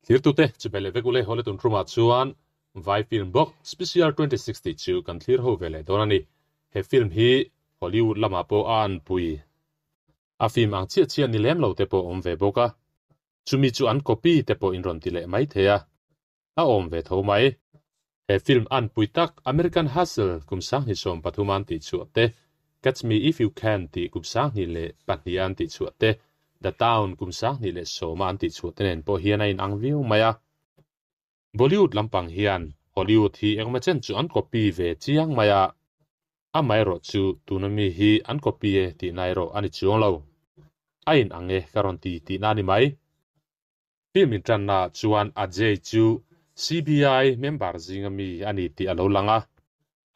Thlirtute chibai leh vek ule haw le tun hrumah chuan Vai film bawk Special 26 tih chu kan thlir ho ve leh dawn a ni. He film hi Hollywood lamah pawh a anpui. A film ang chiah chiah ni lem lo te pawh awm ve bawk a. Chumi chu an copy te pawh in rawn ti leh mai thei a. A awm ve tho mai. He film anpui tak American Hustle kum 2013 an tih chhuah te, Catch Me If You Can tih kum 2002 an tih chhuah te, The Town kum 2010 a an tih chhuah te nen pawh hian a inang viau mai a. Bollywood lampang hian Hollywood hi engemaw chen chu an copy ve chiang mai a, amaherawh chu tuna mi hi an copy e tihna erawh a ni chuang lo. A inang e ka rawn ti tihna a ni mai. Film inṭanna chuan Ajay chu CBI member zinga mi a ni tih a lo lang a.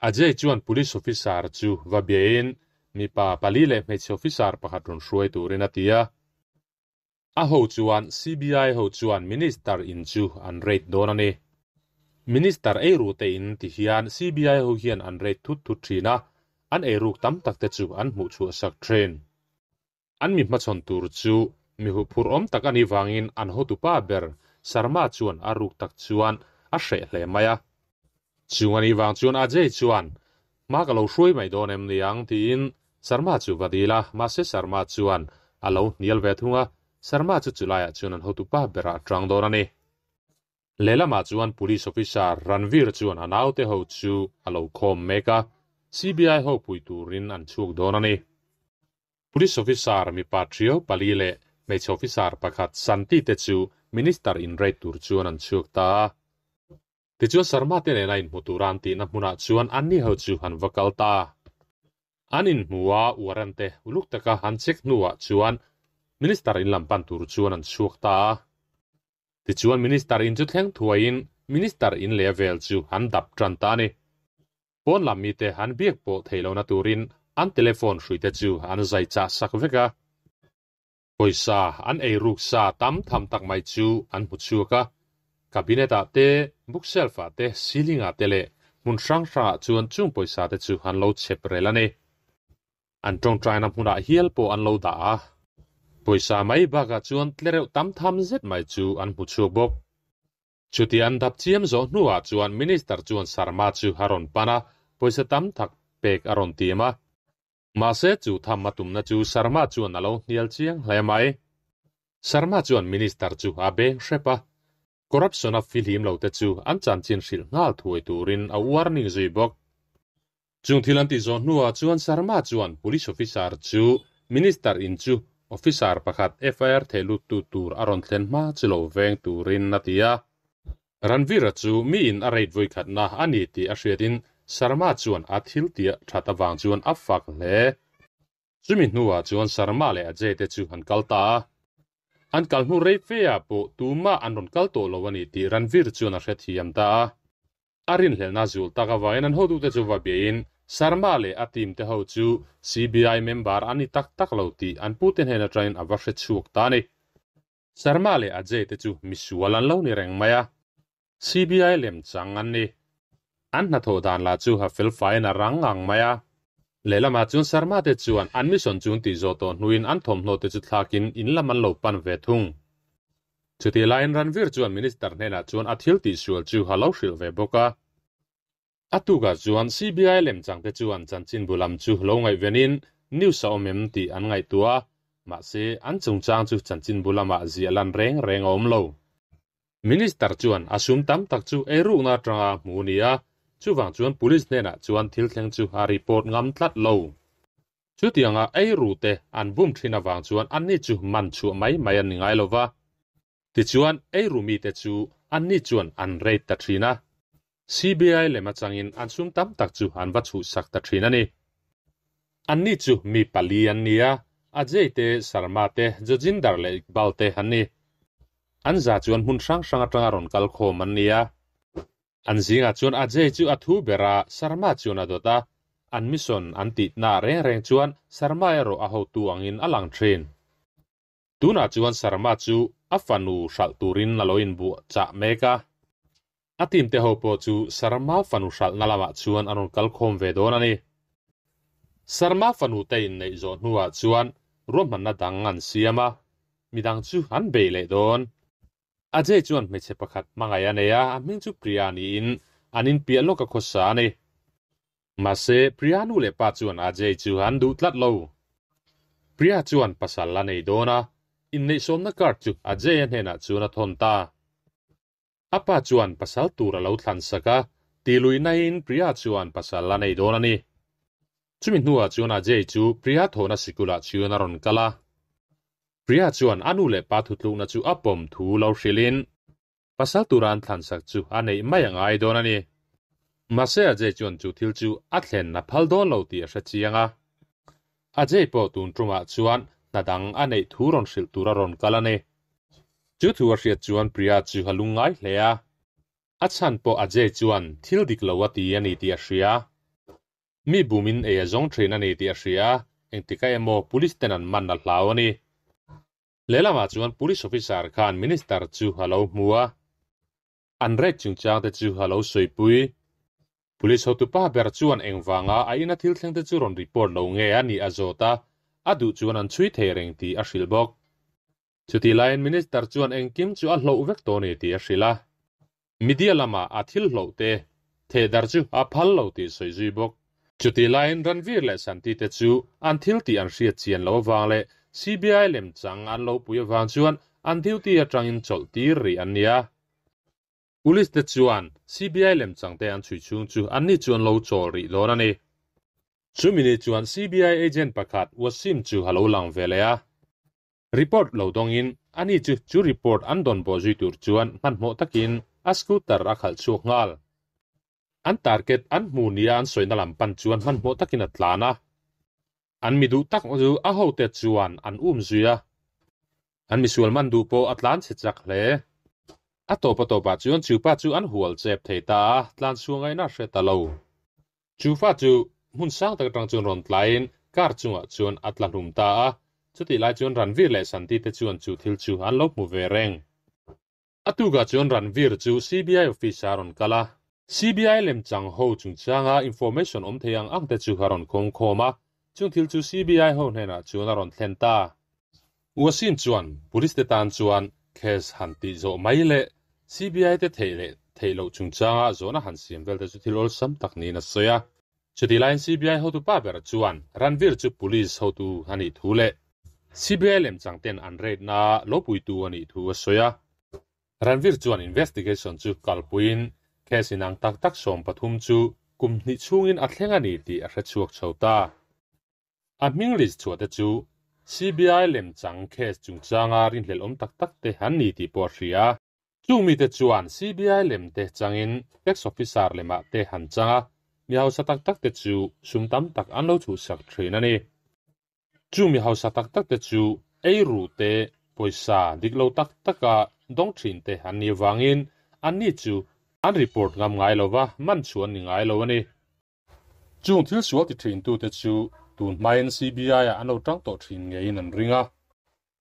Ajay chuan police officer chu va biain mipa pali leh hmeichhe officer pakhat rawn hruai turin a ti a. A ho chuan CBI ho chuan minister in chu an raid dawn a ni. Minister eiru te in ti hian CBI ho hian an raid thut thut thin a, an eiruk tam tak te chu an hmuh chhuah sak thin. An mi hmachhawn tur chu mi huphurh awm tak a nih vangin an hotupa ber Sharma chuan a ruk tak chuan a hreh hle mai a. Chung a nih vang chuan Ajay chuan, Hma ka lo hruai mai dawn em niang? tiin Sharma chu va dil a, mahse Sharma chuan a lo hnial ve thung a, Sharma chu chulaiah chuan an hotupa berah a tang dawn a ni. Lehlamah chuan Police Officer Ranveer chuan a naute ho chu a lo khawm mek a, CBI ho pui turin an chhuak dawn a ni. Police Officer mipa ṭhiau pali leh hmeichhe officer pakhat Santi te chu Minister in raid tur chuan an chhuak ta a. Tichuan Sharma te nena inhmu tura an tihna hmunah chuan anni ho chu an va kal ta. An inhmu a, warrant te uluk taka an check hnuah chuan Minister in lam pan tur chuan an chhuak ta a. Tichuan Minister in chu thleng thuaiin Minister in leh vel chu an dap tan ta a ni. Pawn lam mite an biak pawh theih lohna turin an telephone hruite chu an zai chah sak vek a. Pawisa an ei ruk sa tam tham tak mai chu an hmu chhuak a. Cabinet ah te, bookshelf ah te, ceiling ah te leh hmun hrang hrang ah chuan chung pawisa te chu an lo chhep rel a ni. An tawngtaina hmunah hial pawh an lo dah a. Pawisa mai bakah chuan tlereuh tam tham zet mai chu an hmu chhuak bawk. Chuti an dap chiam zawh hnuah chuan Minister chuan Sharma chu a rawn pan a, pawisa tam tak pek a rawn tim a. Mahse chu tham a tumna chu Sharma chuan a lo hnial chiang hle mai. Sharma chuan Minister chu a beng hrep a, corruption a fihlim lo te chu an chanchin hrilh nghal thuai turin a warning zui bawk. Chung thil an tih zawh hnuah chuan Sharma chuan Police Officer chu Minister in chu Officer pakhat FIR thehluttu tur a rawn thlen hma chu lo veng turin a ti a. Ranveer-a chu mi in a raid vawikhatna a ni tih a hriatin Sharma chuan a thil tih that avang chuan a fak hle. Chumi hnuah chuan Sharma leh Ajay te chu an kal ta a. An kal hnu rei fe ah pawh tumah an rawn kal tawh lo a ni tih Ranveer chuan a hrethiam ta a. A rinhlelhna zul tak avangin an hotute chu va biain Sharma leh a team te ho chu CBI member an ni tak tak lo tih an pute hnen atangin a va hre chhuak ta a ni. Sharma leh Ajay te chu misual an lo ni reng mai a, CBI lem chang an ni. An hnathawh dan lah chu a fel faiin a rang ngang mai a. Lehlamah chuan Sharma te chuan an mission chu an tih zawh tawh hnuin an thawmhnaw te chu thlakin in lam an lo pan ve thung. Chutih laiin Ranveer chuan Minister hnenah chuan a thil tihsual chu a lo hrilh ve bawk a. A tukah chuan CBI lemchangte chuan chanchinbu lam chu lo ngaihvenin news a awm em tih an ngaihtuah a, mahse an chungchang chu chanchinbu lamah ziah lan reng reng a awm lo. Minister chuan a sum tam tak chu eirukna atanga hmu a ni a, chuvang chuan police hnenah chuan thil thleng chu a report ngam tlat lo. Chutianga ei rute an bum thin avang chuan anni chu man chhuah mai mai an ni ngai lo va. Tichuan, ei ru mite chu anni chuan an raid ta thin a. CBI lem atangin an sum tam tak chu an va chhuhsak ta thin a ni. Anni chu mi pali an ni a, Ajay te, Sharma te, Jojinder leh Iqbal te an ni. An za chuan hmun hrang hrang atanga rawn kal khawm an ni a. An zingah chuan Ajay chu a thu ber a, Sharma chuan a dawt a. An mission an tihna reng reng chuan Sharma erawh a hotu angin a lang thin. Tunah chuan Sharma chu a fanu hralh turin a lo inbuah chah mek a. A team te ho pawh chu Sharma fanu hralhna lamah chuan an rawn kal khawm ve dawn a ni. Sharma fanu te inneih zawh hnuah chuan ruahmanna dang an siam a, midang chu an bei leh dawn. Ajay chuan hmeichhe pakhat hmangaih a nei a, a hming chu Priya niin an inpiah lawk a khawsa a ni. Mahse, Priya nu leh pa chuan Ajay chu an duh tlat lo. Priya chuan pasal a nei dawn a, inneihsawmna card chu Ajay-a hnenah chuan a thawn ta. A pa chuan pasal tur a lo thlan sak a, tih luihnain Priya chuan pasal a nei dawn a ni. Chumi hnuah chuan Ajay chu Priya thawhna sikulah chuan a rawn kal a. Priya chuan a nu leh pa thutlukna chu a pawm thu lo hrilhin pasal tura an thlan sak chu a neih mai a ngai dawn a ni. Mahse Ajay chuan chu thil chu a thlen a phal dawn lo tih a hre chiang a. Ajay pawh tun tumah chuan hna dang a neih thu rawn hrilh tur a rawn kal a ni. Chu thu a hriat chuan Priya chu a lungngai hle a. A chhan pawh Ajay chuan thil dik lo a ti a ni tih a hria. Mi bumin ei a zawng thin a ni tih a hria a, engtika emaw police ten an man a hlau a ni. Lehlamah chuan police officer khan minister chu a lo hmu a, an rate chungchang te chu a lo sawipui. Police hotupa ber chuan engvanga a ina thil thleng te chu rawn report lo nge a nih a zawt a, a duh chuan an chhui thei reng tih a hrilh bawk. Chutih laiin Minister chuan engkim chu a hloh vek tawh a ni tih a hrilh a. Media lama a thil hloh te thehdar chu a phal lo tih sawi zui bawk. Chutih laiin Ranveer leh Santi te chu an thil tih an hriat chian loh avang leh CBI lemchang an lo pui avang chuan an duty atangin chawlh tir rih an ni a. Police te chuan CBI lemchang te an chhui chhung chu anni chu an lo chawl rih dawn a ni. Chumi ni chuan CBI agent pakhat Wasim chu a lo lang ve leh a. Report lo dawngin ani chu chu report an dawn bawh zui tur chuan hmanhmawh takin a scooter a khalh chhuak nghal. An target an hmu nia an sawina lam pan chuan hmanhmawh takin a tlan a. An mi duh tak chu a hote chuan an um zui a. An misual man duh pawh a tlan chhe chak hle. A tawp a tawpah chuan chupa chu an hual chep thei ta a, tlan chhuah ngaihna a hre ta lo. Chu fa chu hmun sang tak atang chuan rawn tlaiin car chungah chuan a tla hlum ta a, chutih lai chuan Ranveer leh Santi te chuan chu thil chu an lo hmu ve reng. A tukah chuan Ranveer chu CBI office ah a rawn kal a. CBI lemchang ho chungchanga information awm thei ang ang te chu a rawn khawng khawm a, chung thil chu CBI ho hnenah chuan a rawn thlen ta. Wasim chuan police te tan chuan case han tih zawh mai leh CBI te theih leh theih loh chungchanga zawhna han siam vel te chu thil awlsam tak niin a sawi a. Chutih laiin CBI hotu pa ber chuan Ranveer chu police hotu a nih thu leh CBI lemchang ten an rate na lo puitu a nih thu a sawi a. Ranveer chuan investigation chu kalpuiin case inang tak tak 13 chu kum hnih chhungin a thleng a ni tih a hrechhuak chho ta. A hming list chhuah te chu CBI lemchang case chungchanga rinhlelh awm tak tak te an ni tih pawh a hria. Chung mite chuan CBI lem te changin tax officer lemah te han chang a, mi hausa tak tak te chu sum tam tak an lo chhuhsak thin a ni. Chung mi hausa tak tak te chu eiru te, pawisa dik lo tak taka dawng thin te an nih avangin anni chu an report ngam ngai lova man chhuah an ni ngai lo a ni. Chung thil sual ti thintute chu tun hmain CBI-ah an lo tang tawh thin ngeiin an ring a.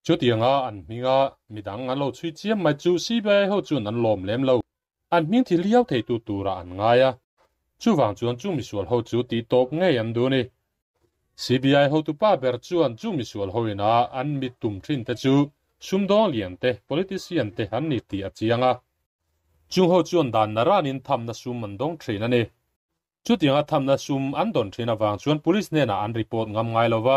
Chutianga an hminga midang an lo chhui chiam mai chu CBI ho chuan an lawm lem lo. An hming thil liau theitu turah an ngai a. Chuvang chuan chung misual ho chu tih tawp ngei an duh a ni. CBI hotupa ber chuan chung misual hoina an mit tum thin te chu sumdawng lian te, politician te an ni tih a chiang a. Chung ho chuan dan naranin thamna sum an dawng thin a ni. Chutianga thamna sum an dawn thin avang chuan police hnenah an report ngam ngai lo va.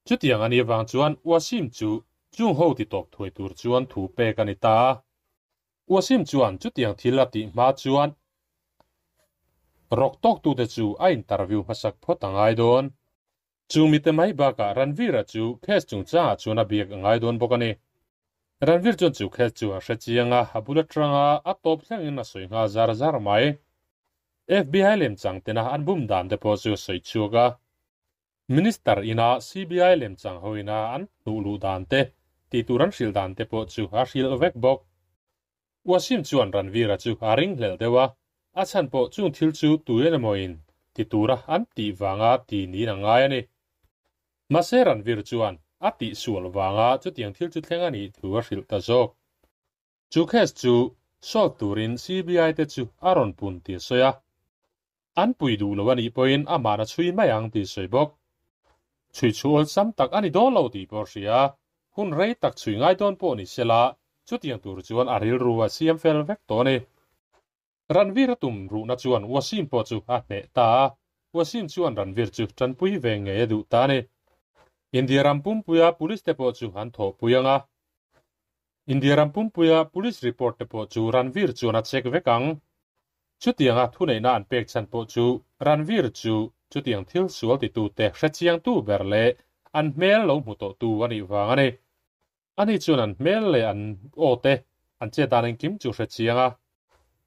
Chutiang a nih avang chuan Wasim chu chung ho ti tawp thuai tur chuan thu pek a ni ta a. Wasim chuan chutiang thil a tih hma chuan rawk tawktute chu a interview hmasak phawt a ngai dawn. Chu mite mai bakah Ranveer-a chu case chungchangah chuan a biak a ngai dawn bawk a ni. Ranveer chuan chu case chu a hre chiang a, a bul atanga a tawp thlengin a sawi nghal zar zar mai. FBI lemchang tena an bum dan te pawh chu a sawi chhuak a. Minister ina CBI lemchang hoina an hnuh luh dan te, tih tur an hrilh dan te pawh chu a hrilh vek bawk. Wasim chuan Ranveer-a chu a ringhlelh deuh a, a chhan pawh chung thil chu tuian emawin ti tura an tih vanga ti niin a ngai a ni. Mahse Ranveer chuan a tihsual vanga chutiang thil chu thleng a nih thu a hrilh ta zawk. Chu case chu solve turin CBI te chu a rawn pun tih a sawi a. An pui duh lo a nih pawhin amahna chhui mai ang tih sawi bawk. Chhui chu awlsam tak a ni dawn lo tih pawh a hria. Hun rei tak chhui ngai dawn pawh ni sela, Chutiang tur chuan a rilru a siam fel vek tawh a ni. Ranveer a tum ruhna chuan Wasim pawh chu a hneh ta a, Wasim chuan Ranveer chu tanpui ve ngei a duh ta a ni. India ram pumpuia police te pawh chu an thawhpui ang a. India ram pumpuia police report te pawh chu Ranveer chuan a check vek ang. Chutianga thuneihna an pek chhan pawh chu Ranveer chu chutiang thil sual titute hrechiangtu ber leh an hmel lo hmu tawhtu a nih vang a ni. Ani chuan an hmel leh an aw te, an chet dan engkim chu hre chiang a.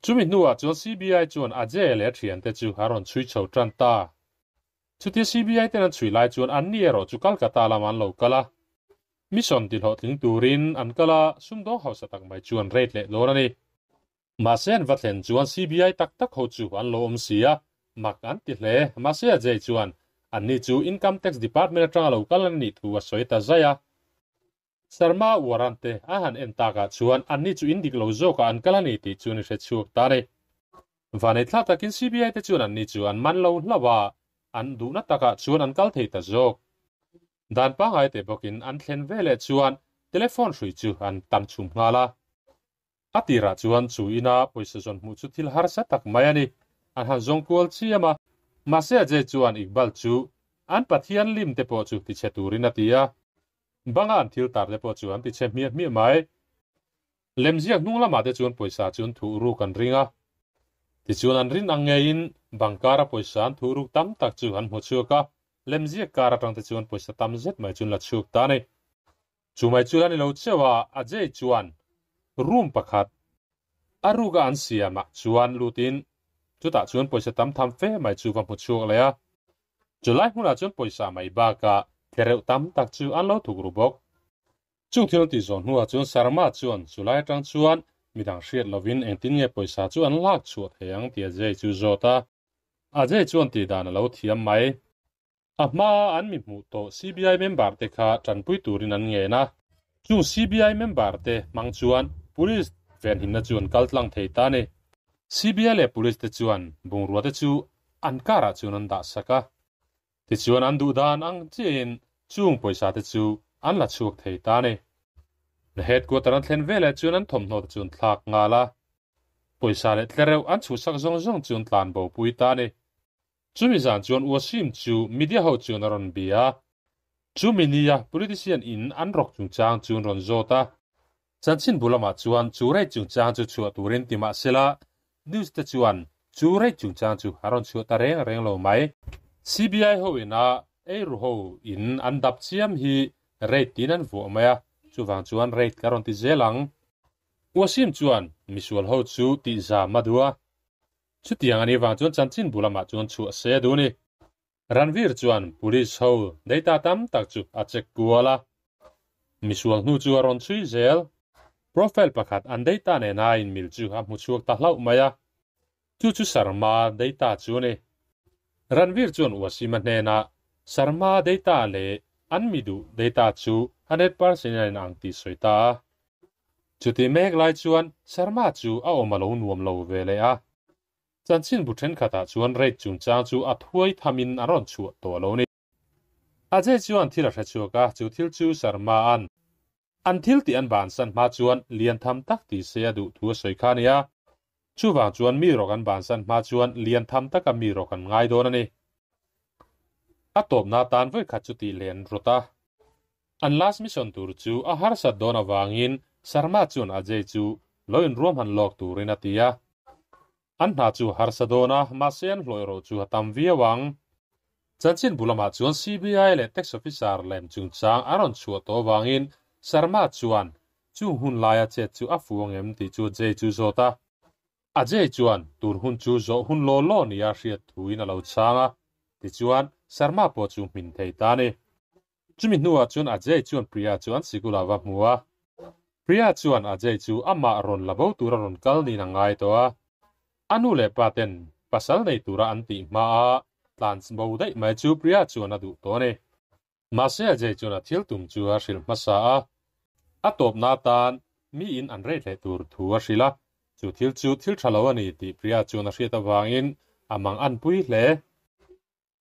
Chumi hnuah chuan CBI chuan Ajay leh a thiante chu a rawn chhui chho tan ta. Chutia CBI ten an chhui lai chuan anni erawh chu Calcutta lamah an lo kal a. Mission tihlawhtling turin an kal a, sumdawng hausa tak mai chu an rate leh dawn a ni. Mahse an va thlen chuan CBI tak tak ho chu an lo awm si a, mak an ti hle. Mahse Ajay chuan anni chu Income Tax Department atanga lo kal an nih thu a sawi ta zai a. Sharma warrant te a han en takah chuan anni chu in dik lo zawkah an kal a ni tih chu an i hre chhuak ta a ni. Vanei thlak takin CBI te chuan anni chu an man lo hlauh a, an duhna takah chuan an kal thei ta zawk. Dan pangngai te bawkin an thlen veleh chuan telephone hrui chu an tam chhum nghal a. A tirah chuan chu ina pawisa zawn hmuh chu thil harsa tak mai a ni. An han zawng kual chiam a. Mahse Ajay chuan Iqbal chu an Pathian lim te pawh chu tichhe turin a ti a. Banga an thil tar te pawh chu an tichhe hmiah hmiah mai. Lemziak hnung lamah te chuan pawisa chu an thuh ruk an ring a. Tichuan an rin ang ngeiin bang kara pawisa an thuh ruk tam tak chu an hmu chhuak a. Lemziak kar atang te chuan pawisa tam zet mai chu an la chhuak ta a ni. Chu mai chu la ni lo cheu a, Ajay chuan room pakhat a ruka an siamah chuan lutin chutah chuan pawisa tam tham fe mai chu va hmu chhuak leh a. Chulai hmunah chuan pawisa mai bakah tlereuh tam tak chu an lo thuk ru bawk. Chung thil tih zawh hnuah chuan Sharma chuan chulai atang chuan midang hriat lovin engtin nge pawisa chu an lak chhuah thei ang tih Ajay chu zawt a. Ajay chuan tih dan a lo thiam mai. A hmaa an mi hmuh tawh CBI member te kha tanpui turin an ngen a. Chung CBI member te hmang chuan Police venhimna chu an kal tlang thei ta a ni. CBI leh Police te chuan bungrua te chu an car ah chuan an dah sak a. Tichuan an duh dan ang chiahin chung pawisa te chu an la chhuak thei ta a ni. The headquarter an thlen veleh chuan an thawmhnaw te chu an thlak nghal a. Pawisa leh tlereuh an chhuhsak zawng zawng chu an tlan bo pui ta a ni. Chumi zan chuan Wasim chu media ho chuan a rawn bia a. Chumi nia politician in an rawk chungchang chu an rawn zawt a. Chanchinbu lamah chuan chu rate chungchang chu chhuah turin ti mah sela, news te chuan chu rate chungchang chu a rawn chhuah ta reng reng lo mai. CBI ho ina eiru ho in an dap chiam hi rate tiin an vuah mai a, chuvang chuan rate ka rawn ti zel ang. Wasim chuan misual ho chu tihzam a duh a. Chutiang a nih vang chuan chanchin bu lamah chuan chhuah se a duh a ni. Ranveer chuan police ho data tam tak chu a check kual a. Misual hnu chu a rawn chhui zel. Profile pakhat an data nena inmil chu a hmu chhuak ta hlauh mai a. Chu chu Sharma data chu a ni. Ranveer chuan Wasim-a hnenah Sharma data leh an mi duh data chu 100% a inang tih sawi ta a. Chuti mek lai chuan Sharma chu a awm a lo nuam lo ve leh a. Chanchinbu thenkhatah chuan rate chungchang chu a thuai thamin an rawn chhuah tawh lo ni. Ajay chuan thil a hre chhuak a, chu thil chu Sharma-a'n an thil tih an bansan hma chuan lian tham tak ti se a duh thu a sawi kha a ni a. Chuvang chuan mi rawk an bansan hma chuan lian tham taka mi rawk an ngai dawn a ni. A tawpna atan vawikhat chu tih leh an rawt a. An last mission tur chu a harsat dawn avangin Sharma chuan Ajay chu lo inruahman lawk turin a ti a. An hna chu a harsa dawn a, mahse an hlawih ro chu a tam viau ang. Chanchin bu lamah chuan CBI leh tax officer lem chungchang a rawn chhuah tawh avangin Sharma chuan chung hun laia chet chu a fu ang em tih chu Ajay chu zawt a. Ajay chuan tur hun chu zawh hun law law nia hriat thuin a lo chhang a, tichuan Sharma pawh chu hmin thei ta a ni. Chumi hnuah chuan Ajay chuan Priya chu an sikul ah va hmu a. Priya chuan Ajay chu amah rawn la bo tura rawn kal niin a ngai tawh a. A nu leh pa ten pasal nei tura an tih hma a tlan bo daih mai chu Priya chuan a duh tawh a ni. Mahse Ajay chuan a thil tum chu a hrilh hmasa a. A tawpna atan miin an rei hleh tur thu a hrilh a. Chu thil chu thil tha lo a ni tih Priya chuan a hriat avangin a mang anpui hle.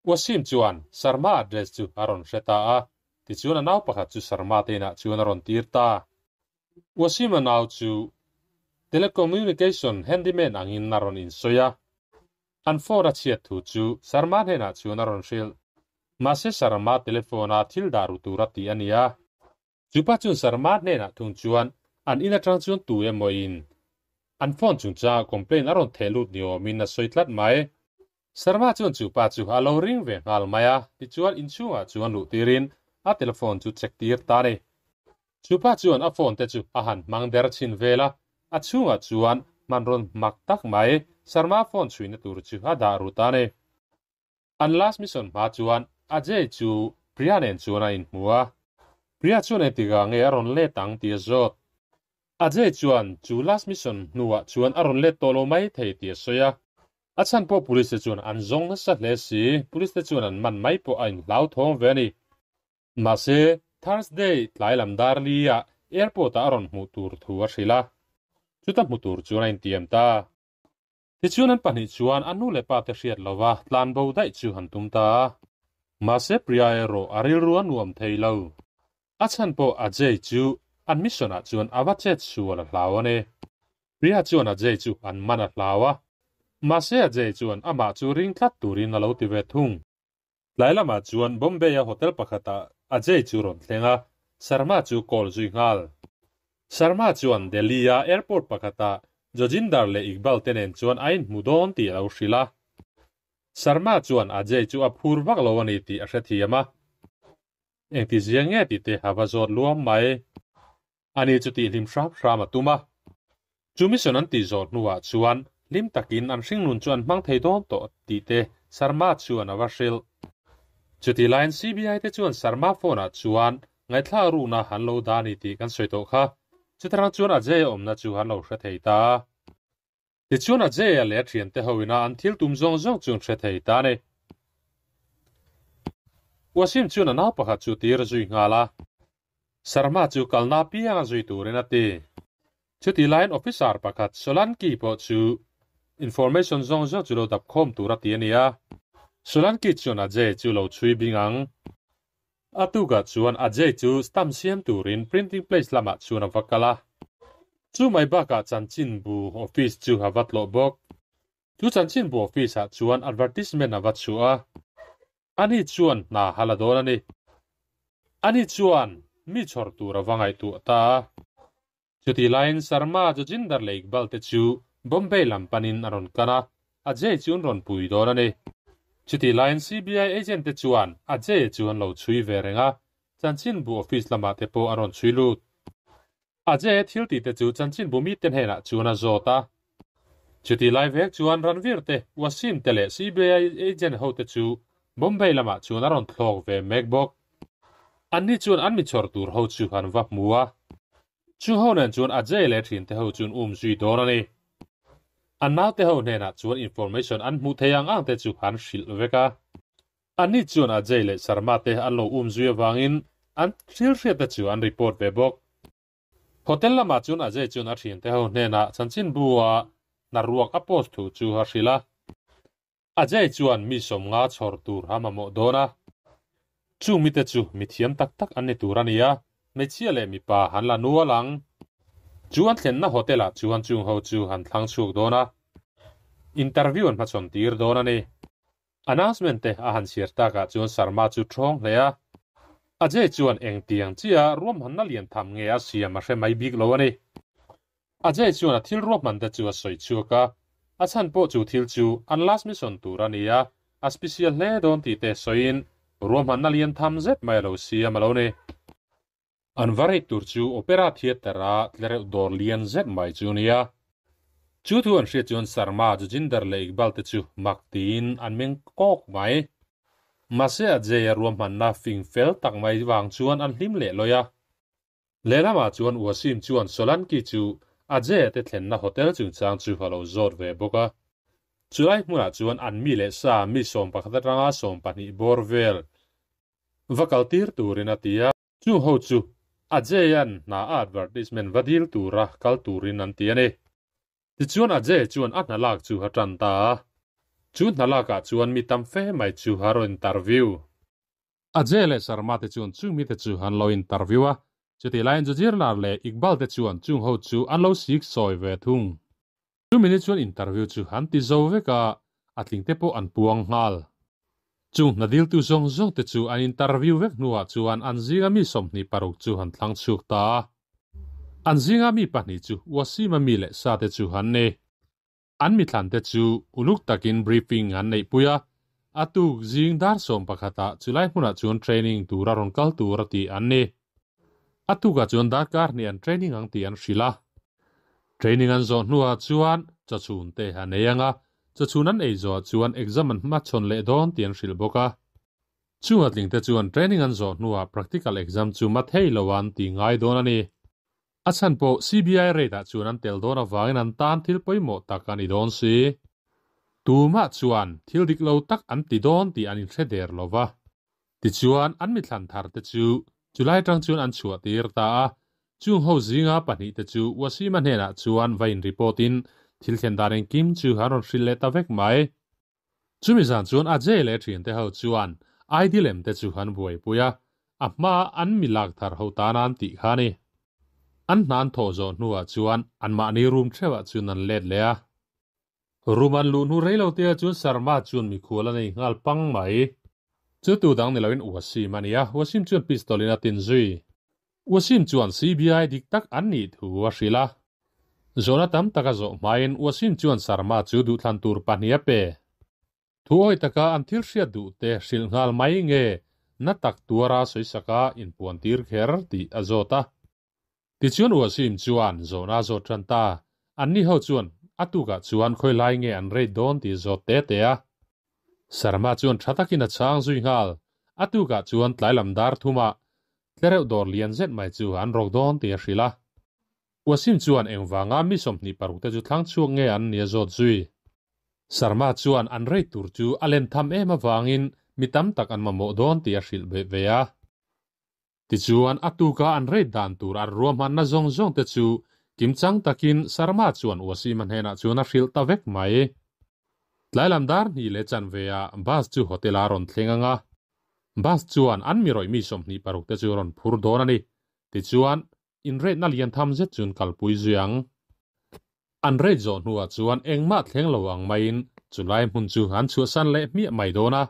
Wasim chuan Sharma address chu a rawn hre ta a, tichuan a nau pakhat chu Sharma te inah chuan a rawn tir ta. Wasima nau chu telecommunication handyman angin a rawn insawi a. An phone a chhiat thu chu Sharma hnenah chuan a rawn hrilh. Mahse Sharma telephone a thil dah ru tur a ti a nia. Chupa chuan Sharma hnenah thung chuan an in atang chuan tu emaw in an phone chungchangah complaint a rawn theh lut ni awmin a sawi tlat mai. Sharma chuan chupa chu a lo ring ve nghal mai a, tichuan inchhungah chuan luh tirin a telephone chu check tir ta a ni. Chupa chuan a phone te chu a han hmang der chhin vel a, a chhungah chuan hmanrawn mak tak mai Sharma phone chhuihna tur chu a dah ru ta a ni. An last mission hma chuan Ajay chu Priya nen chuan a inhmu a, Priya chuan engtikah nge a rawn let ang tih a zawt. Ajay chuan chu last mission hnuah chuan a rawn let tawh lo mai thei tih a sawi a. A chhan pawh police te chuan an zawng nasa hle si, police te chuan an man mai pawh a inhlauthawng ve a ni. Mahse, Thursday tlai lam dar li ah airport ah a rawn hmuh tur thu a hrilh a, chuta hmu tur chuan a intiam ta. Tichuan an pahnih chuan a nu leh pa te hriat lova tlan bo daih chu han tum ta a. Mahse Priya erawh a rilru a nuam thei lo. A chhan pawh Ajay chu an mission ah chuan a va chet sual a hlau a ni. Priya chuan Ajay chu an man a hlau a. Mahse Ajay chuan amah chu ring tlat turin a lo ti ve thung. Tlai lamah chuan Bombay-a hotel pakhatah Ajay chu rawn thleng a, Sharma chu call zui nghal. Sharma chuan Delhi-a airport pakhatah Jojinder leh Iqbal te nen chuan a inhmu dawn tih a lo hrilh a. Sharma chuan Ajay chu a phur vak lo a ni tih a hrethiam a. Engtizia nge tih te a va zawt luam mai. Ani chu tihhlim hram hram a tum a. Chu mission an tih zawh hnuah chuan hlim takin an hringnun chu an hmang thei dawn tawh tih te Sharma chuan a va hrilh. Chutih laiin CBI te chuan Sharma phone ah chuan ngaihthlak rukna an lo dah a ni tih kan sawi tawh kha. Chutarang chuan Ajay a awmna chu an lo hre thei ta. Tichuan Ajay a leh a thiante ho ina an thil tum zawng zawng chu an hre thei ta a ni. Wasim chuan a nau pakhat chu tir a zui nghal a. Sharma chu kalna apiang a zui turin a ti. Chutih laiin officer pakhat Solanki pawh chu information zawng zawng chu lo dap khawm tur a ti a ni a. Solanki chuan Ajay chu lo chhui bing ang. A tukah chuan Ajay chu stamp siam turin printing place lamah chuan a va kal a. Chu mai bakah chanchinbu office chu a va tlawh bawk. Chu chanchinbu office ah chuan advertisement a va chhuah a. Ani chuan hna a la dawn a ni. Ani chuan mi chhawr tur a va ngaihtuah ta a. Chutih laiin Sharma, Jojinder leh Iqbal te chu Bombay lam panin a rawn kan a, Ajay chu an rawn pui dawn a ni. Chutih laiin CBI agent te chuan Ajay chu an lo chhui ve reng a, chanchinbu office lamah te pawh an rawn chhui lut. Ajay thil tih te chu chanchinbu mite hnenah chuan a zawt a. Chutih lai vek chuan Ranveer te, Wasim te leh CBI agent ho te chu Bombay lamah chuan a rawn thlawk ve mek bawk. Anni chuan an mi chhawr tur ho chu an va hmu a. Chu ho nen chuan Ajay leh thin te ho chuan um zui dawn a ni. An naute ho hnenah chuan information an hmuh thei ang ang te chu an hrilh vek a. Anni chuan Ajay leh Sharma te an lo um zui avangin an thil hriat te chu an report ve bawk. Hotel lamah chuan Ajay chuan a thiante ho hnenah chanchinbu a hnaruak a post thu chu a hrilh a. Ajay chuan mi 50 chhawr tur a mamawh dawn a. Chung mite chu mi thiam tak tak an ni tur a ni a, hmeichhia leh mipa han la nual ang. Chu an thlenna hotel ah chuan chung ho chu han thlang chhuak dawn a, interview an hmachhawn tir dawn a ni. Announcement te a han chhiar takah chuan Sharma chu thawng hle a. Ajay chuan engtiang chiah ruahmanna lian tham nge a siam a hre mai bik lo a ni. Ajay chuan a thil ruahman te chu a sawi chhuak a, a chhan pawh chu thil chu an last mission tur a ni a, a special hle dawn tih te sawiin ruahmanna lian tham zet mai a lo siam a lo ni. An va rate tur chu Opera Theatre a tlereuh dawr lian zet mai chu a ni a. Chu thu an hriat chuan Sharma, Jojinder leh Iqbal te chu mak tiin an meng kawk mai. Mahse Ajay a ruahmanna fing fel tak mai vang chuan an hlim leh lawi a. Lehlamah chuan Wasim chuan Solanki chu Ajay-a te thlenna hotel chungchang chu a lo zawt ve bawk a. Chulai hmunah chuan an mi leh sa mi 11 atanga 20 bawr vel va kal tir turin a ti a. Chung ho chu Ajay-a'n hna a advertisement va dil tura kal turin an ti a ni. Tichuan Ajay chuan a hna lak chu a tan ta a. Chu hna lakah chuan mi tam fe mai chu a rawn interview. Ajay leh Sharma te chuan chung mite chu an lo interview a. Chutih laiin Jajirlar leh Iqbal te chuan chung ho chu an lo sik sawi ve thung. Chumi ni chuan interview chu an ti zo vek a, a tling te pawh an puang nghal. Chung hna diltu zawng zawng te chu an interview vek hnuah chuan an zinga mi 26 chu han thlang chhuak ta a. An zinga mi pahnih chu Wasim-a mi leh sa te chu an ni. An mithlan te chu uluk takin briefing an neihpui a, a tuk zing dar 11 ah chulai hmunah chuan training tura rawn kal tur a tih an ni. A tukah chuan darkar hnih an training ang tih an hrilh a. Training an zawh hnuah chuan chawchhun te an ei ang a, chawchhun an ei zawhah chuan exam an hmachhawn leh dawn tih an hrilh bawk a. Chung a tling te chuan training an zawh hnuah practical exam chu ma thei lo an tih ngai dawn a ni. A chhan pawh CBI raid ah chuan an tel dawn avangin an tan thil pawimawh tak a ni dawn si. Tumah chuan thil dik lo tak an ti dawn tih an inhre der lo va. Tichuan an mithlan thar te chu chulai tang chuan an chhuah tir ta a, chung ho zinga pahnih te chu Wasima hnenah chuan va in report in thil thlen dan engkim chu an rawn hrilh leh ta vek mai. Chumi zan chuan Ajay leh thiante ho chuan ID lem te chu an buaipui a, a hma an mi lak thar ho tana an tih kha a ni. An hna an thawh zawh hnuah chuan anmahni room theuhah chuan an let leh a. Room an luh hnu rei lo te ah chuan Sharma chuan mikhual a nei nghal pang mai. Chu tu dang ni loin Wasim a ni a, Wasim chuan pistol in a tin zui. Wasim chuan CBI dik tak an nih thu a hrilh a. Zawhna tam tak a zawh hmain Wasim chuan Sharma chu duhthlan tur pahnih a pe. Thu awi taka an thil hriat duh te hrilh nghal mai nge na tak tuara sawisaka inpuan tir kher tih a zawt a. Tichuan Wasim chuan zawhna a zawt tan ta. Anni ho chuan a tukah chuan khawilai nge an rate dawn tih zawt te te a. Sharma chuan tha takin a chhang zui nghal. A tukah chuan tlailam dar thumah tlereuh dawr lian zet mai chu an rawk dawn tih a hrilh a. Wasim chuan engvanga mi 26 te chu thlang chhuak nge an ni a zawt zui. Sharma chuan an rate tur chu a len tham em avangin mi tam tak an mamawh dawn tih a hrilh ve ve a. Tichuan a tuka an rate dan tur an ruahmanna zawng zawng te chu kimchang takin Sharma chuan Wasim-a hnenah chuan a hrilh ta vek mai. Tlailam dar hnih leh chanve ah bus chu hotel ah a rawn thleng ang a. Bus chuan an mi rawih mi 26 te chu a rawn phur dawn a ni. Tichuan in rate na lian tham zet chuan kalpui zui ang. An rate zawh hnuah chuan engmah thleng lo ang maiin chulai hmun chu an chhuahsan leh hmiah mai dawn a.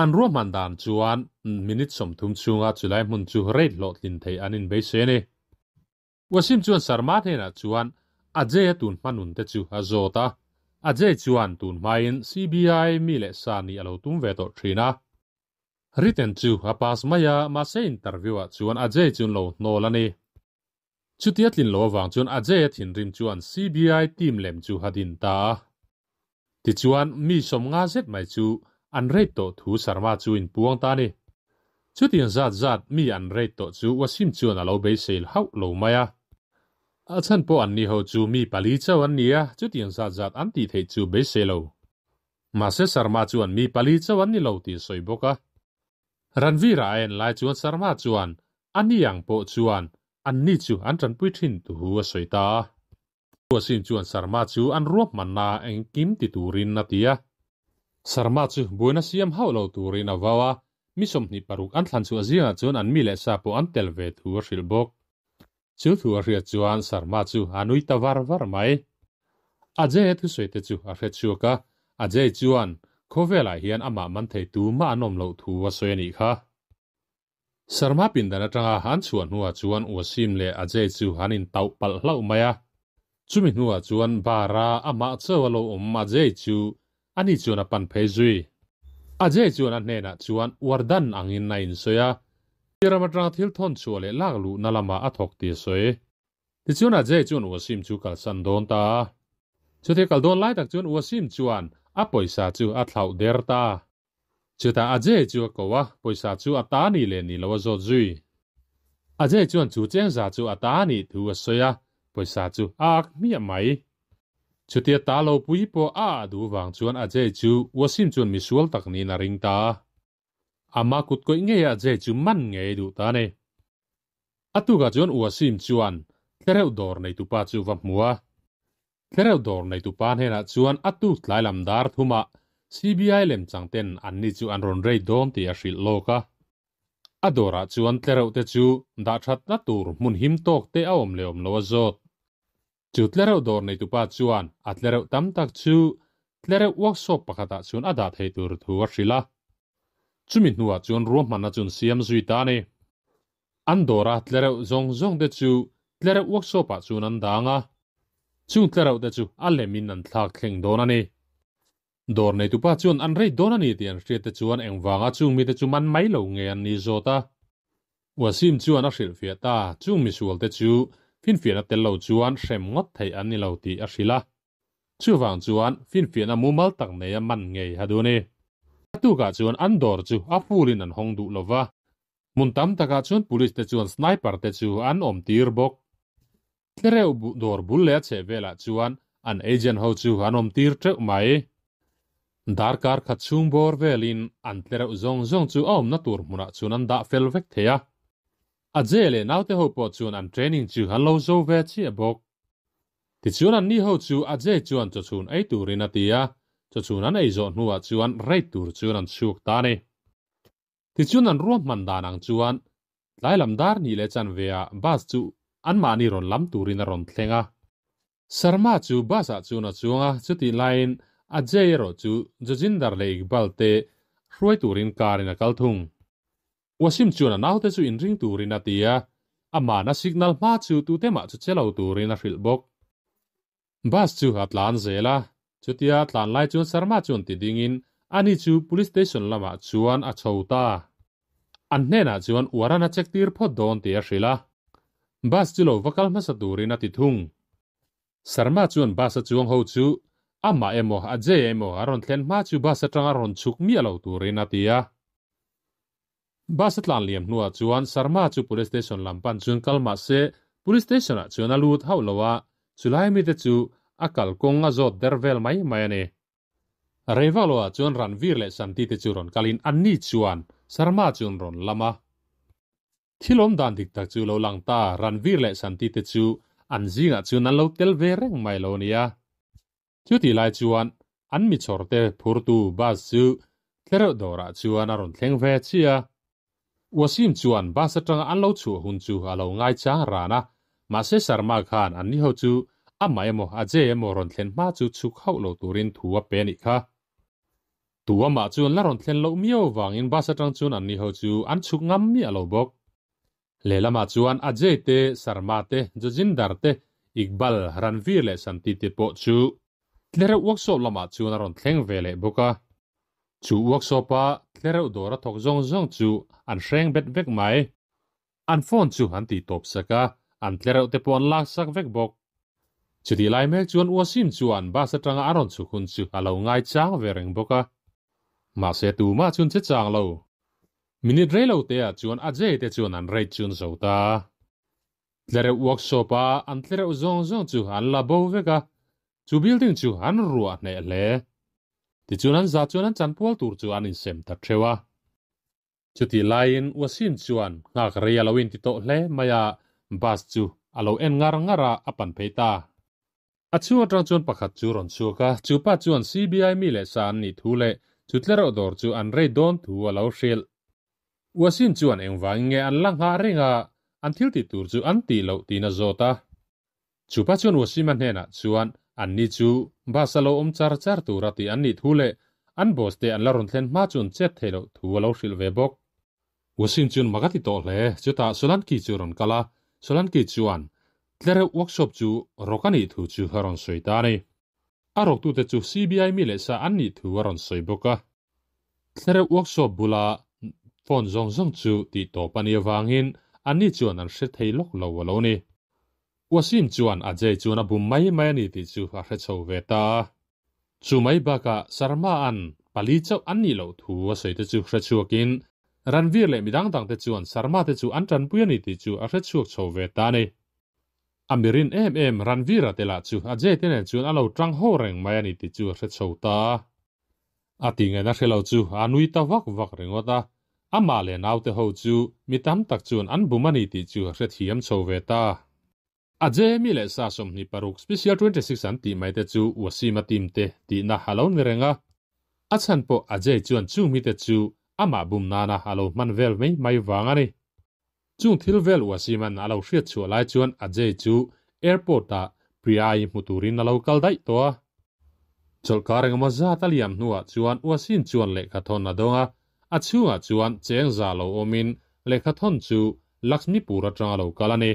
An ruahman dan chuan minute 30 chhunga chulai hmun chu rate hlawhtlin theih an inbeisei a ni. Wasim chuan Sharma hnenah chuan Ajay-a tun hma nun te chu a zawt a. Ajay chuan tun hmain CBI mi leh sa nih a lo tum ve tawh thin a. Written chu a pass mai a, mahse interview ah chuan Ajay chu an lo hnawl a ni. Chutia tlin lo avang chuan Ajay-a thinrim chuan CBI team lem chu a din ta a. Tichuan mi 50 zet mai chu an rate tawh thu Sharma chu inpuang ta a ni. Chutiang zat zat mi an rate tawh chu Wasim chuan a lo beiseil hauh lo mai a. A chhan pawh anni ho chu mi pali chauh an ni a, chutiang zat zat an tih theih chu beisei lo. Mahse Sharma chuan mi pali chauh an ni lo tih a sawi bawk a. Ranveer-a a en lai chuan Sharma chuan a ni ang pawh chuan anni chu an tanpui thin tuhu a sawi ta a. Wasim chuan Sharma chu an ruahmanna engkim ti turin a ti a. Sharma chu buaina siam hauh lo turin a vau a, mi 26 an thlan chhuah zingah chuan an mi leh sa pawh an tel ve thu a hrilh bawk. Chu thu a hriat chuan Sharma chu a nui ta var var mai. Ajay-a thusawi te chu a hre chhuak a, Ajay chuan khawvelah hian amah man thei tumah an awm loh thu a sawi a nih kha. Sharma pindan atanga an chhuah hnuah chuan Wasim leh Ajay chu an intauh palh hlauh mai a. Chumi hnuah chuan bar-a amah chauh a lo awm Ajay chu ani chuan a pan phei zui. Ajay chuan a hnenah chuan uar dan angin a insawi a, ram atanga thil thawn chhuah leh lak luhna lamah a thawk tih a sawi. Tichuan Ajay chuan Wasim chu kalsan dawn ta a. Chutia kal dawn lai tak chuan Wasim chuan a pawisa chu a thlauh der ta. Chutah Ajay chu a ko a, pawisa chu a ta ni leh ni lo a zawt zui. Ajay chuan chu chengza chu a ta nih thu a sawi a, pawisa chu a ak hmiah mai. Chutia ta lo pui pawh a ah duh vang chuan Ajay chu Wasim chuan misual tak niin a ring ta a. Ama kut kawih ngei a Ajay chu man ngei duh ta a ni. A tukah chuan Wasim chuan tlereuh dawr neitupa chu va hmu a. Tlereuh dawr neitupa hnenah chuan a tuk tlai lam dar thumah CBI lemchang ten anni chu an rawn rate dawn tih a hrilh lawk a. A dawrah chuan tlereuh te chu dah thatna tur hmun him tawk te a awm leh awm lo a zawt. Chu tlereuh dawr neitupa chuan a tlereuh tam tak chu tlereuh workshop pakhatah chuan a dah thei tur thu a hrilh a. Chumi hnuah chuan ruahmanna chu an siam zui ta a ni. An dawra tlereuh zawng zawng te chu tlereuh workshop ah chuan an dang a. Chung tlereuh te chu a lemin an thlak thleng dawn a ni. Dawr neitupa chuan an rei dawn a ni tih an hriat te chuan engvanga chung mite chu man mai lo nge an ni zawt a. Wasim chuan a hrilhfiah ta, chung misual te chu finfiahna tel lo chuan hrem ngawt theih an ni lo tih a hrilh a. Chuvang chuan finfiahna mumal tak nei a man ngei a duh a ni. A tukah chuan an dawr chu a fulin an hawng duh lo va. Hmun tam takah chuan police te chuan sniper te chu an awm tir bawk. Tlereuh dawr bul leh a chheh velah chuan an agent ho chu an awm tir teuh mai. Darkar khat chhung bawr velin an tlereuh zawng zawng chu a awmna tur hmunah chuan an dah fel vek thei a. Ajay leh naute ho pawh chuan an training chu an lo zo ve chiah bawk. Tichuan anni ho chu Ajay chuan chawchhun ei turin a ti a, chawchhun an ei zawh hnuah chuan raid tur chuan an chhuak ta a ni. Tichuan an ruahman dan ang chuan tlai lam dar hnih leh chanve ah bus chu anmahni rawn lam turin a rawn thleng a. Sharma chu bus ah chuan a chuang a, chutih laiin Ajay erawh chu Jojinder leh Iqbal te hruai turin car in a kal thung. Wasim chuan a naute chu inring turin a ti a, amahna signal hma chu tute mah chu che lo turin a hrilh bawk. Bus chu a tlan zel a, chutia tlan lai chuan Sharma chuan ti dingin ani chu police station lamah chuan a chho ta. An hnenah chuan uaran a check tir phawt dawn tih a hrilh a, bus chu lo va kal hmasa turin a ti thung. Sharma chuan bus a chuang ho chu amah emaw Ajay emaw a rawn thlen hma chu bus atanga rawn chhuk miah lo turin a ti a. Bus a tlan liam hnuah chuan Sharma chu police station lam pan chuan kal mah se police station ah chuan a lut hauh lo a, chulai mite chu a kalkawng a zawt der vel mai mai a ni. Reivalo ah chuan Ranveer leh Shanti te chu rawn kalin anni chuan Sharma chu an rawn lam a. Thil awm dan dik tak chu lo lang ta, Ranveer leh Shanti te chu an zingah chuan an lo tel ve reng mai lo a nia. Chutih lai chuan an mi chhawrte phurtu bus chu tlereuh dawrah chuan a rawn thleng ve chiah a. Wasim chuan bus atanga an lo chhuah hun chu a lo ngaichang ran a, mahse Sharma khan anni ho chu amah emaw Ajay emaw rawn thlen hma chu chhuk hauh lo turin thu a pe a nih kha. Tu amah chuan la rawn thlen loh miau vangin bus atang chuan anni ho chu an chhuk ngam miah lo bawk. Lehlamah chuan Ajay te, Sharma te, Jojinder te, Iqbal, Ranveer leh Shanti te pawh chu tlereuh workshop lamah chuan a rawn thleng ve leh bawk a. Chu workshop-a tlereuh dawr a thawk zawng zawng chu an hreng bet vek mai. An phone chu an tih tawp sak a, an tlereuh te pawh an lak sak vek bawk. Chutih lai mek chuan Wasim chuan bus atanga a rawn chhuk hun chu a lo ngaichang ve reng bawk a. Mahse tumah chuan che chang lo. Minute rei lo te ah chuan Ajay te chuan an rate chu an zo ta. Tlereuh workshop a an tlereuh zawng zawng chu an la bo vek a, chu building chu an ruah hneh hle. Tichuan an za chuan an chanpual tur chu an insem ta theuh a. Chutih laiin Wasim chuan nghak rei a lo inti tawh hle mai a, bus chu a lo en ngar ngar a, a pan phei ta. A chhung atang chuan pakhat chu rawn chhuak a, chu pa chuan CBI mi leh sa an nih thu leh chu tlereuh dawr chu an rei dawn thu a lo hrilh. Wasim chuan engvangin nge an la nghah reng a, an thil tih tur chu an tih loh tiin a zawt a. Chu pa chuan Wasima hnenah chuan anni chu bus a lo awm char char tura tih an nih thu leh an boss te an la rawn thlen hma chu an chet theih loh thu a lo hrilh ve bawk. Wasim chuan mak a ti tawh hle. Chutah Solanki chu a rawn kal a, Solanki chuan tlereuh workshop chu rawk a nih thu chu a rawn sawi ta a ni. A rawktute chu CBI mi leh sa an nih thu a rawn sawi bawk a. Tlereuh workshop bula phone zawng zawng chu tih tawp a nih avangin anni chuan an hre thei lawk lo a lo ni. Wasim chuan Ajay chuan a bum mai mai a ni tih chu a hre chho ve ta a. Chu mai bakah Sharma an pali chauh an nih loh thu a sawi te chu hre chhuakin Ranveer leh midang dang te chuan Sharma te chu an tanpui a ni tih chu a hre chhuak chho ve ta a ni. A mirin em em Ranveer-a te lah chu Ajay te nen chuan a lo tang ho reng mai a ni tih chu a hre chho ta a. A ti ngaihna hre lo chu a nui ta vak vak ringawt a, amah leh naute ho chu mi tam tak chuan an bum a ni tih chu a hrethiam chho ve ta. A Jamie leh sa 26 Special 26 an tih mai te chu Wasim-a team te tihna a lo ni reng a. A chhan pawh Ajay chuan chung mite chu Amah bum nana a lo hman vel mai mai vang a ni. Chung thil vel Wasima'n a lo hriat chhuah lai chuan Ajay chu airport-ah Priya-i hmu turin a lo kal daih tawh a. Chawlhkar engemaw zat a liam hnuah chuan Wasim chuan lehkhathawn a dawng a, a chhungah chuan cheng za lo awmin lehkhathawn chu Lakshmipur atanga lo kal a ni.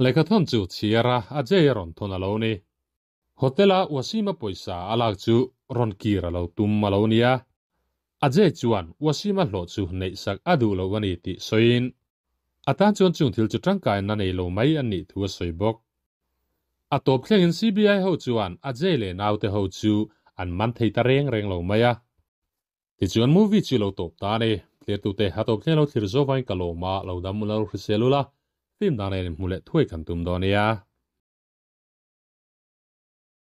Lehkhathawn chu chhiar a, Ajay a rawn thawn a lo ni. Hotel-a Wasima pawisa a lak chu rawn kir a lo tum a lo nia. Ajay chuan Wasima hlawh chu neihsak a duh lo a ni tih sawiin a tan chuan chung thil chu tangkaina nei lo mai a nih thu a sawi bawk. A tawp thlengin CBI ho chuan Ajay leh naute ho chu an man thei ta reng reng lo mai a. Tichuan movie chu lo tawp ta a ni. Thirtute a tawp thleng lo thlir zawvain ka lawm a, lo dam ula lo hrisel ula, film dang nen inhmu leh thuai kan tum dawn nia.